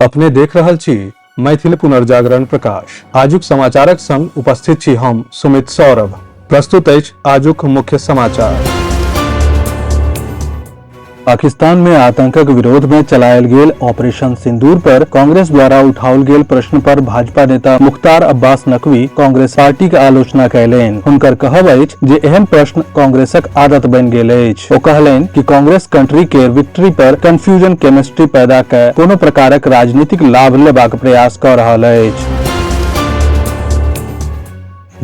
अपने देख रहल छी मैथिल पुनर्जागरण प्रकाश। आजुक समाचारक संग उपस्थित छी हम सुमित सौरभ। प्रस्तुत अछि आजुक मुख्य समाचार। पाकिस्तान में आतंकक विरोध में चलायल गेल ऑपरेशन सिंदूर पर कांग्रेस द्वारा उठाओल गेल प्रश्न पर भाजपा नेता मुख्तार अब्बास नकवी कांग्रेस पार्टी के आलोचना कयलनि। हुनकर कहब अछि जे एहन प्रश्न कांग्रेसक आदत बनि गेल अछि। ओ कहलनि कि कांग्रेस कंट्री के विक्ट्री पर कंफ्यूजन केमिस्ट्री पैदा कय कोनो प्रकारक राजनीतिक लाभ लेबाक प्रयास कऽ रहल अछि।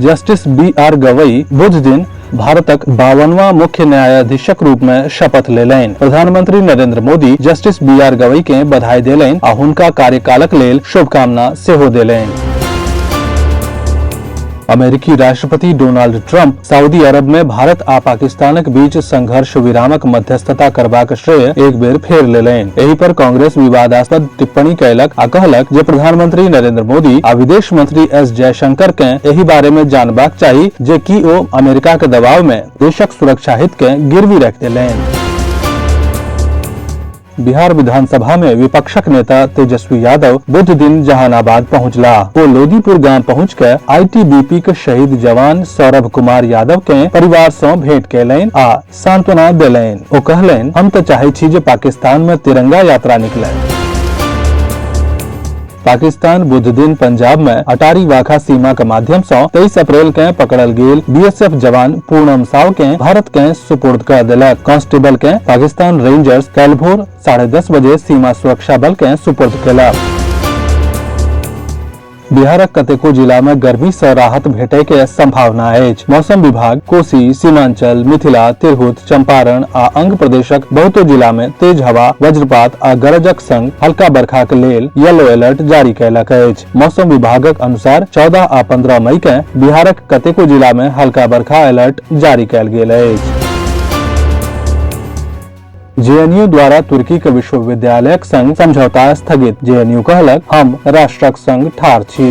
जस्टिस बी आर गवई बुध दिन भारतक 52वां मुख्य न्यायाधीशक रूप में शपथ लेलनि। प्रधानमंत्री Narendra Modi justice B R Gavai के बधाई देलनि आ हुनका कार्यकालक लेल शुभकामना सेहो देलनि। अमेरिकी राष्ट्रपति डोनाल्ड ट्रंप सऊदी अरब में भारत आ पाकिस्तानक बीच संघर्ष विरामक मध्यस्थता करबाक श्रेय एक बेर फेर लेलनि। एहि पर कांग्रेस विवादास्पद टिप्पणी कयलक आ कहलक जे प्रधानमंत्री नरेंद्र मोदी आ विदेश मंत्री एस जयशंकर के एहि बारे में जानबाक चाही जे की ओ अमेरिका के दबाव में देशक सुरक्षा हित के गिरवी राखि देलनि। बिहार विधानसभा में विपक्षक नेता तेजस्वी यादव बुध दिन जहानाबाद पहुंचला। ओ लोदीपुर गांव पहुंच के आईटीबीपी के शहीद जवान सौरभ कुमार यादव के परिवार सं भेंट कयलनि आ सांत्वना देलनि। ओ कहलनि, हम तऽ चाहै छी जे पाकिस्तान में तिरंगा यात्रा निकले। पाकिस्तान बुध दिन पंजाब में अटारी वाघा सीमा के माध्यम से 23 अप्रैल के पकड़ल गेल बीएसएफ जवान पूनम साव के भारत के सुपुर्द कर देलक। कांस्टेबल के पाकिस्तान रेंजर्स काल्हि भोर 10:30 बजे सीमा सुरक्षा बल के सुपुर्द केलक। बिहारक कतेको जिला में गर्मी से राहत भेटै के संभावना अछि। मौसम विभाग कोसी, सीमांचल, मिथिला, तिरहुत, चंपारण आ अंग प्रदेशक बहुतो जिला में तेज हवा, वज्रपात आ गरजक संग हल्का बरखाक लेल येलो अलर्ट जारी कयलक अछि। मौसम विभागक अनुसार 14 आ 15 मई के बिहारक कतेको जिला में हल्का बरखा अलर्ट जारी कयल गेल अछि। जेएनयू द्वारा तुर्की के विश्वविद्यालयक संग समझौता स्थगित। जेएनयू कहलक, हम राष्ट्रक संग ठाढ़ छी।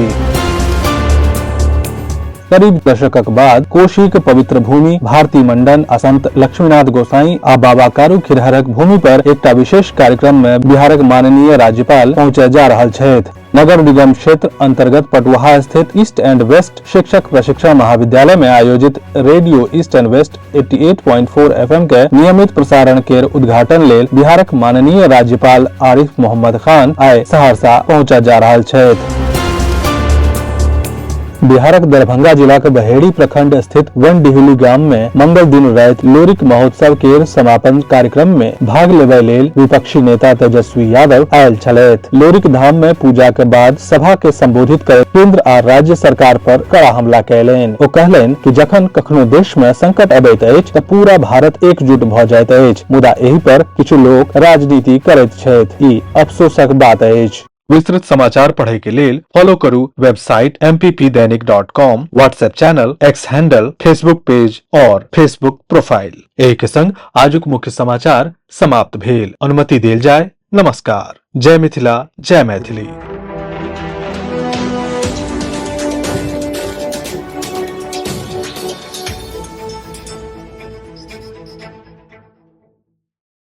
करीब दशकक बाद कोशीक पवित्र भूमि भारती मंडन आ संत लक्ष्मीनाथ गोसाई आ बाबा कारू खिरहरक भूमि पर एकटा विशेष कार्यक्रम में बिहारक माननीय राज्यपाल पहुंचे जा रहल छथि। नगर निगम क्षेत्र अंतर्गत पटुआहा स्थित ईस्ट एंड वेस्ट शिक्षक प्रशिक्षण महाविद्यालय में आयोजित radio east and west 88.4 FM के नियमित प्रसारण केर उद्घाटन लेल बिहारक माननीय राज्यपाल आरिफ मोहम्मद खान आइ सहरसा पहुंचा जा रहल छथि। बिहारक दरभंगा जिलाक बहेड़ी प्रखंड स्थित वनडिहुली गाम में मंगल दिन राति लोरिक महोत्सव केर समापन कार्यक्रम में भाग लेबय लेल विपक्षी नेता तेजस्वी यादव आयल छलथि। लोरिक धाम में पूजा के बाद सभा के संबोधित करैत केंद्र आ राज्य सरकार पर कड़ा हमला कयलनि। ओ कहलनि कि जखन कखनो देश में संकट अबैत अछि त पूरा भारत एकजुट भ जाइत अछि, मुदा एहि पर किछु लोक राजनीति करैत छथि। ई अफसोसक बात अछि। विस्तृत समाचार पढ़े के लेल फॉलो करू website mppdainik.com, WhatsApp channel, X handle, Facebook page और फेसबुक प्रोफाइल। एहि के संग आजुक मुख्य समाचार समाप्त भेल। अनुमति देल जाय। नमस्कार। जय मिथिला, जय मैथिली।